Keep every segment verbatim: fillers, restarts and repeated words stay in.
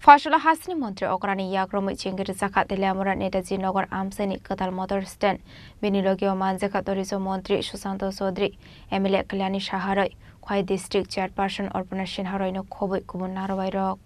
Phasalo hasteni montri okrani yakromwi chengwi rwjakha Teliamura Netaji Nagar amchaini kwtal motor stand. Bini logio manjakha Tourism montri Susanto Chaudhary, M L A Kalyani Saha roi, Khwai District Chairperson Arpana Sinha roino khobwi kubun narobairok.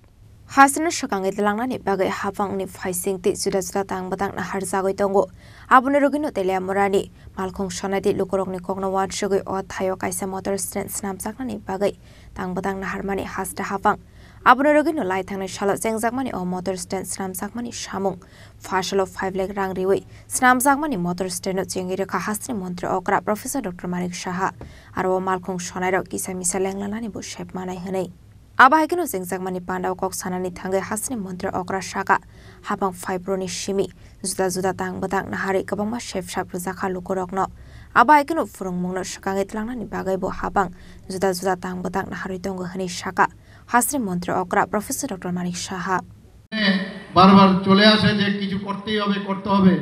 Hasteni swkangwi tlangnani bagwi haphangni phaising tei juda juda tang bwtang naharjagwi tongo. Aboni rwgwino Teliamurani malkhung sonai tei lukurokni kokno uansugwi o thaio kaisa motor stand snamjaknani bagwi tang bwtang naharmani haste haphang. Aboni rwgwino lai thangnai salo chengjakmani o motor stand snamjakmani samung. Phasalo five lakh rang riwi snamjakmani motor stand-no chengwi rwkha hasteni montri okra Professor Doctor Manik Saha. Aro o malkhung sonairok kisa misa lenglanani bo sep manai hwnwi. Abo hai kheno chengjakmani pandao kok sanani thangwi hasteni montri okra saka, haphang phaibroni simi juda juda tang bwtang naharwi kwbangma sep sap rwjakha lukurokno. Abo hai kheno phwrwngmungno swkangwi tlangnani bagwi bo haphang juda juda tang bwtang naharwi tongo hwnwi saka hasteni montri okra Professor Doctor Manik Saha. বারবার চলে আসে যে কিছু করতেই হবে, করতে হবে।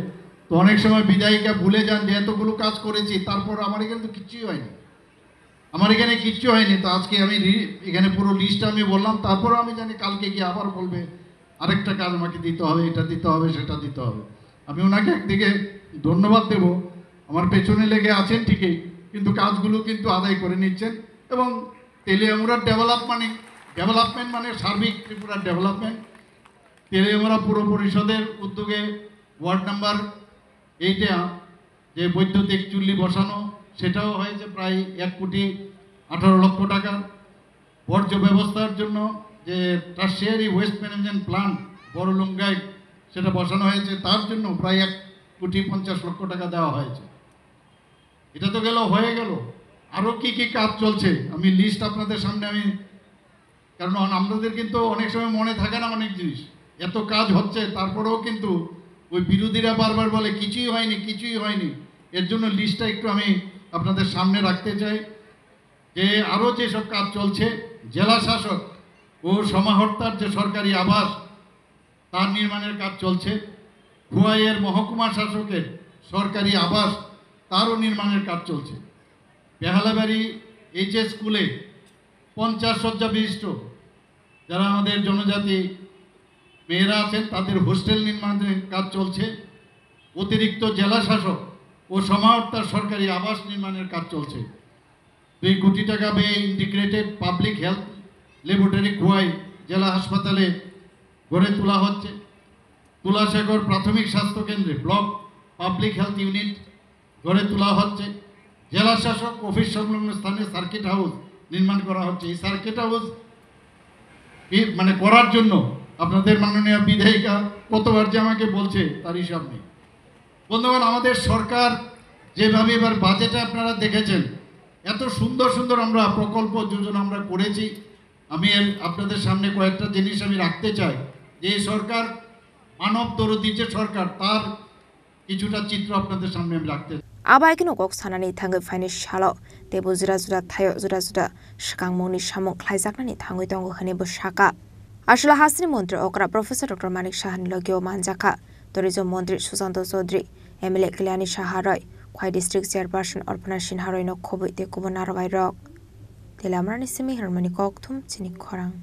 তো অনেক সময় বিধায়িকা ভুলে যান যে এতগুলো কাজ করেছি, তারপর আমার এখানে তো কিচ্ছুই হয়নি। আমার এখানে কিচ্ছু হয়নি। তো আজকে আমি রি-, এখানে পুরো লিস্ট আমি বললাম, তারপরও আমি জানি কালকে গিয়ে আবার বলবে, "আরেকটা কাজ আমাকে দিতে হবে, এটা দিতে হবে, সেটা দিতে হবে।" আমি ওনাকে একদিকে ধন্যবাদ দেব, আমার পেছনে লেগে আছেন ঠিকই, কিন্তু কাজগুলো কিন্তু আদায় করে নিচ্ছেন। এবং তেলিয়ামুড়ার ডেভেলপমেন্ট, ডেভেলপমেন্ট মানে সার্বিক ত্রিপুরার ডেভেলপমেন্ট। তেলিয়ামুড়া পুর পরিষদের উদ্যোগে ওয়ার্ড নাম্বার এইটে যে বৈদ্যুতিক চুল্লি বসানো, সেটাও হয়েছে প্রায় এক কোটি আঠারো লক্ষ টাকা। বর্জ্য ব্যবস্থার জন্য যে টার্সিয়ারি ওয়েস্ট ম্যানেজমেন্ট প্ল্যান্ট বড় লুঙ্গাই, সেটা বসানো হয়েছে, তার জন্য প্রায় এক কোটি পঞ্চাশ লক্ষ টাকা দেওয়া হয়েছে। এটা তো গেল, হয়ে গেল। আরও কি কি কাজ চলছে, আমি লিস্ট আপনাদের সামনে আমি, কারণ অন-, আমাদের কিন্তু অনেক সময় মনে থাকে না অনেক জিনিস, এত কাজ হচ্ছে, তারপরেও কিন্তু ওই বিরোধীরা বারবার বলে, "কিছুই হয়নি, কিছুই হয়নি।" এর জন্য লিস্টটা একটু আমি আপনাদের সামনে রাখতে চাই যে আরও যেসব কাজ চলছে, জেলা শাসক ও সমাহর্তার যে সরকারি আবাস, তার নির্মাণের কাজ চলছে। খোয়াইয়ের মহকুমা শাসকের সরকারি আবাস, তারও নির্মাণের কাজ চলছে। বেহালাবাড়ি এইচএস স্কুলে পঞ্চাশ শয্যা বিশিষ্ট যারা আমাদের জনজাতি মেয়েরা আছেন, তাদের হোস্টেল নির্মাণের কাজ চলছে। অতিরিক্ত জেলা শাসক ও সমাহর্তার সরকারি আবাস নির্মাণের কাজ চলছে। দুই কোটি টাকা ব্যয়ে integrated public health laboratory Khowai জেলা হাসপাতালে গড়ে তোলা হচ্ছে। তুলাসাগর প্রাথমিক স্বাস্থ্য কেন্দ্রে ব্লক পাবলিক হেলথ ইউনিট গড়ে তোলা হচ্ছে। জেলা শাসক অফিস সংলগ্ন স্থানে সার্কিট হাউস নির্মাণ করা হচ্ছে। এই সার্কিট হাউস এই মানে করার জন্য আপনাদের মাননীয় বিধায়িকা কতবার যে আমাকে বলছে, তার হিসাব নেই। বন্ধুগণ, আমাদের সরকার যেভাবে এবার বাজেটে আপনারা দেখেছেন, এত সুন্দর সুন্দর আমরা প্রকল্প যোজনা আমরা করেছি। আমি এর, আপনাদের সামনে কয়েকটা জিনিস আমি রাখতে চাই যে এই সরকার মানব দরদি যে সরকার, তার কিছুটা চিত্র আপনাদের সামনে আমি রাখতে চাই। Abo hai kheno kok sanani thangwi phainai salo teibo juda juda thaio juda juda swkangmungni samung khlaijaknani thangwi tongo hwnwi bo saka. Aswla hasteni montri okra Professor Doctor Manik Sahani logio manjakha Tourism montri Susanto Chaudhary, M L A Kalyani Saha roi, Khwai District Chairperson Arpana Sinha roino khobwi tei kubun narobai rok. Teliamurani simi hwnmani kokthum chini khorang.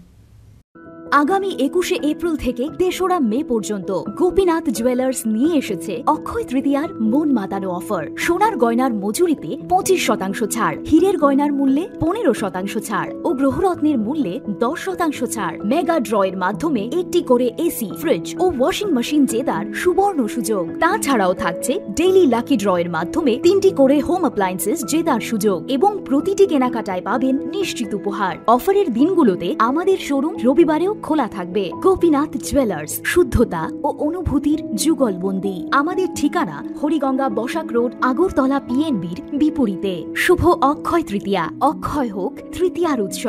আগামী একুশে এপ্রিল থেকে তেসরা মে পর্যন্ত গোপীনাথ জুয়েলার্স নিয়ে এসেছে অক্ষয় তৃতীয়ার মন মাতানো অফার। সোনার গয়নার মজুরিতে পঁচিশ শতাংশ ছাড়, হীরের গয়নার মূল্যে পনেরো শতাংশ ছাড় ও গ্রহরত্নের মূল্যে দশ শতাংশ ছাড়। মেগা ড্রয়ের মাধ্যমে একটি করে এসি, ফ্রিজ ও ওয়াশিং মেশিন জেতার সুবর্ণ সুযোগ। তাছাড়াও থাকছে ডেইলি লাকি ড্রয়ের মাধ্যমে তিনটি করে হোম অ্যাপ্লায়েন্সেস জেতার সুযোগ এবং প্রতিটি কেনাকাটায় পাবেন নিশ্চিত উপহার। অফারের দিনগুলোতে আমাদের শোরুম রবিবারেও খোলা থাকবে। গোপীনাথ জুয়েলার্স, শুদ্ধতা ও অনুভূতির যুগলবন্দি। আমাদের ঠিকানা হরিগঙ্গা বসাক রোড, আগরতলা পিএনবির বিপরীতে। শুভ অক্ষয় তৃতীয়া, অক্ষয় হোক তৃতীয়ার উৎসব।